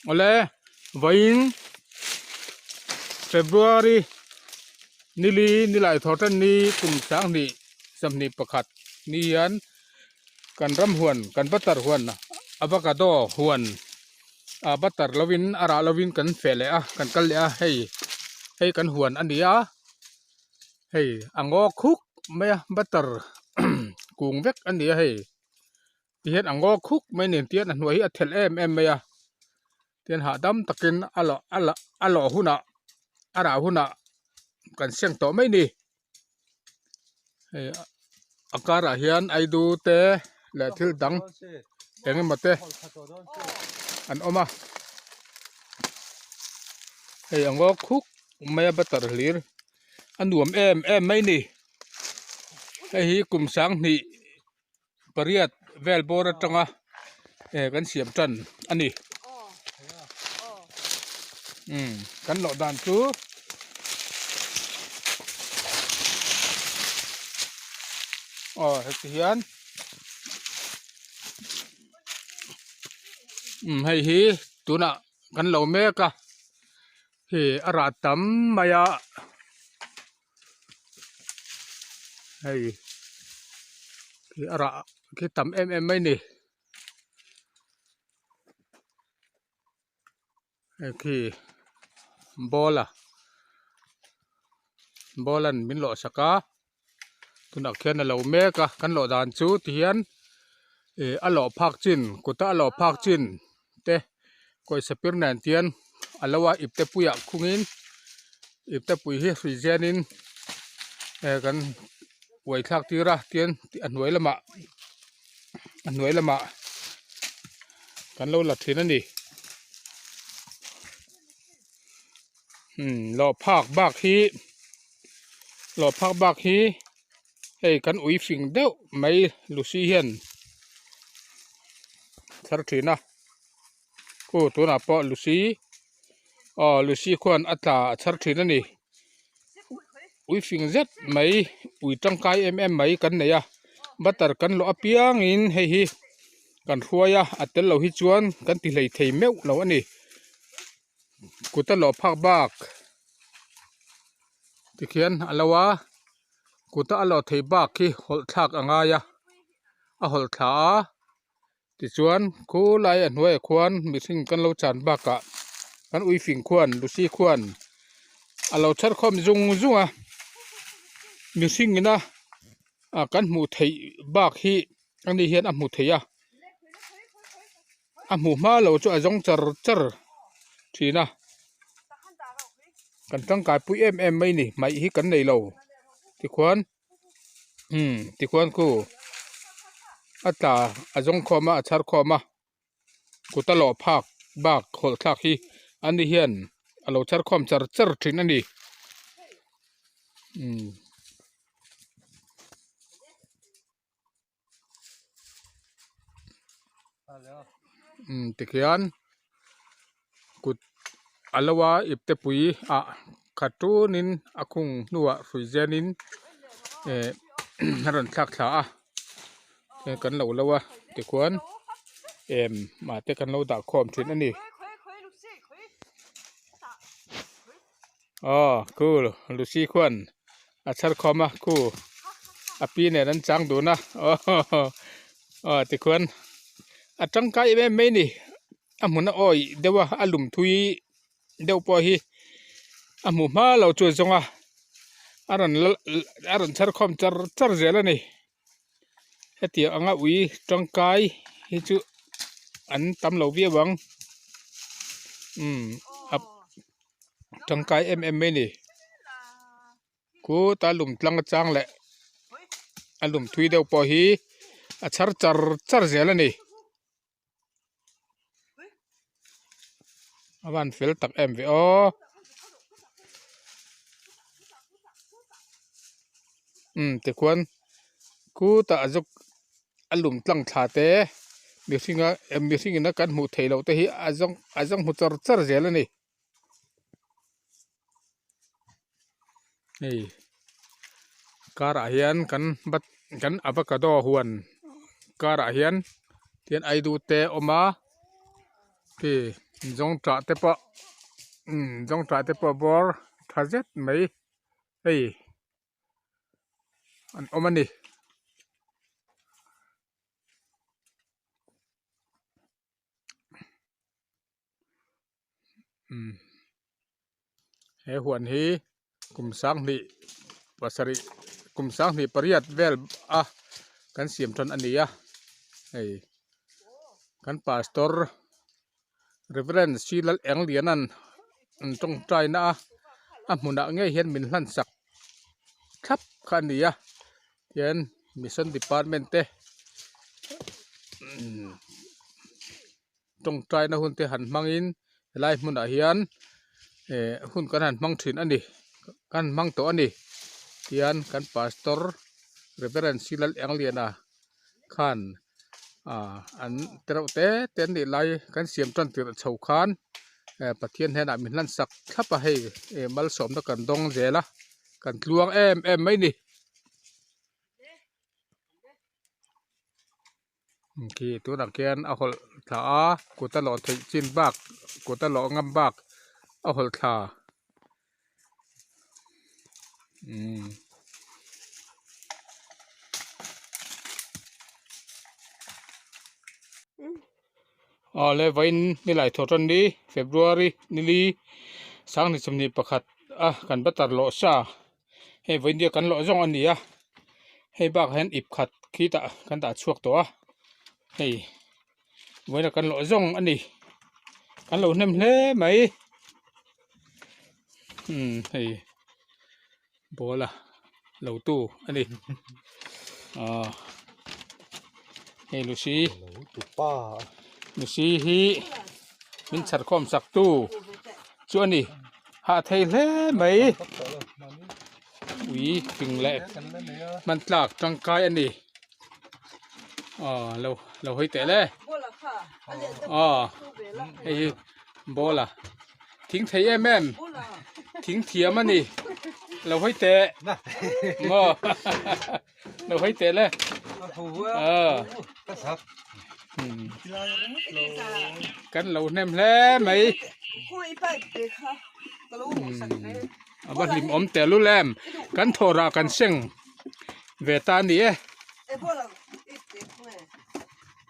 Awle vawiin February nili nilai thaw tan ni kum sanghnih sawmhnih pakhat ni hian kan ram huan kan butter huan avocado huan ah butter lovin a rah lovin kan feh leh a kan kal leh a hei hei kan huan a ni a hei a ngaw khuk mai a butter kung vek a ni a hei. Tihian a ngaw khuk mai nen tihian a hnuai hi a thelh em em mai a tihian hahdam takin a lawh a lawh a lawh hunah a rah hunah kan seng tawh mai ni hei a karah hian aidu te leh thil dang eng emaw te an awm a hei a ngaw khuk mai a butter hlir a nuam em em mai ni hei hi kum sanghnih. Pariat vel bawr atanga eh kan siam tan a ni umm kan loh dan chu aw heti hian umm hei hi tunah kan lo mek a hei a rah tam mai a. Hei khi a rah khi tam em em mai ni hei khi ball a ball an min lawh sak a tunah khian a lo mek a kan lawh dan chu tihian ih a lawh phak chin kut a a lawh phak chin te pawisa pir nen tian a lo a ipte puiah khungin ipte pui hi hrui zianin eh kan uai thlak tir a tian a hnuai lamah a hnuai lamah kan lo la thin a ni umm lawh phak bak hi lawh phak bak hi hei kan ui fing deuh mai lucy hian thar thin a khu tunah pawh lucy aw lucy khuan a tla a chhar thin a ni ui fing zet mai ui tangkai em em mai kan nei a butter kan lawh apiangin hei hi kan hruai a a tel lo hi chuan kan ti hlei thei meuh lo a ni kut a lawh phak bak tikhian a lo a kut a lawh theih bak hi hawlh thlak a ngai a a hawlh thla a. Tichuan khulai a hnuaiah khuan mihring kan lo chan bakah kan ui fing khuan Lucy khuan a lo chhar khawm zung zung a mihring ina ah kan hmuh theih bak hi ani hian a hmu thei a a hmuh hma lo chu a zawng char char thin a kan tangkai pui em em mai ni hmaih hi kan nei lo tikhuan. Umm tikhuan khu a tla a zawng khawm a a chhar khawm a kut a lawh phak bak hawlh thlak hi ani hian a lo chhar khawm char char thin a ni umm. Umm tikhian kut a lo a ipte pui ah khat tunin a khung hnuah hrui zenin eh a rawn thlak thla a hei kan lo lo a tikhuan em mah te kan lo dah khawm thin a ni aw khu lucy khuan a chhar khawm a khu a pi nen an chang dun a aw tikhuan a tangkai em em mai a ni a hmun a awih deuh a a lum thui deuh pawh hi a hmuh hma lo chu a zawng a a rawn la a rawn chhar khawm char char zel a ni hetiang anga ui tangkai hi chu an tam lo viau ang umm a tangkai em em mai a ni khutah lum tlang atang leh a lum thui deuh pawh hi a chhar char char zel a ni. A van fel tak em ve aw umm tikhuan khutah a zuk a lum tlang thla te mihringa mihring ina kan hmuh theih loh te hi a zawng a zawng hmu char char zel a ni. Hei karah hian kan bat kan avacado huan karah hian tihian aidu te a awm a khi. Zawngṭah te pawh umm zawngṭah te pawh bawr tha zet mai hei an awm a ni. Umm he huan hi kum sanghnih pasarih kum sanghnih pariat vel a kan siam tan a ni a hei kan pastor reverend Silal Engliana'n an tawngtai na a a hmunah ngei hian min hlan sak thlap kha a ni a tihian mission department te umm. tawngtaina hun te han hmangin helai hmunah hian eh hun kan han hmang thin a ni kan hmang tawh a ni tihian kan pastor reverend Silal Engliana khan ah an te reuh te te an nih lai kan siam tan tirh chho khan eh Pathian hnenah min hlan sak thlap a hei eh malsawmna kan dawng zel a kan tluang em em mai a ni. Khi tunah khian a hawlh thla a kut a lawh theih chin bak kut a lawh ngam bak a hawlh thla umm. Awle vawiin nilai thaw tan ni February nili sanghnih 21 a kan batter lawh sa. Hei vawiin kan lawh zawng a ni a hei bakah hian ip khat khi tah kan dah chhuak tawh a hei vawiin a kan lawh zawng a ni kan lo hnem hle mai umm hei ball a lo tu a ni ah hei lucy lucy hi min chhar khawm sak tu chu a ni. Hah thei hle mai ui fing leh hman tlak tangkai a ni aw lo lo hawi teh le aw hei hi ball a thing thei em em thing thiam a ni lo hawi teh maw lo hawi teh le aw kan lo hnem hle mai a va hlim awm tel lul em kan thawh rah kan seng ve ta a ni e.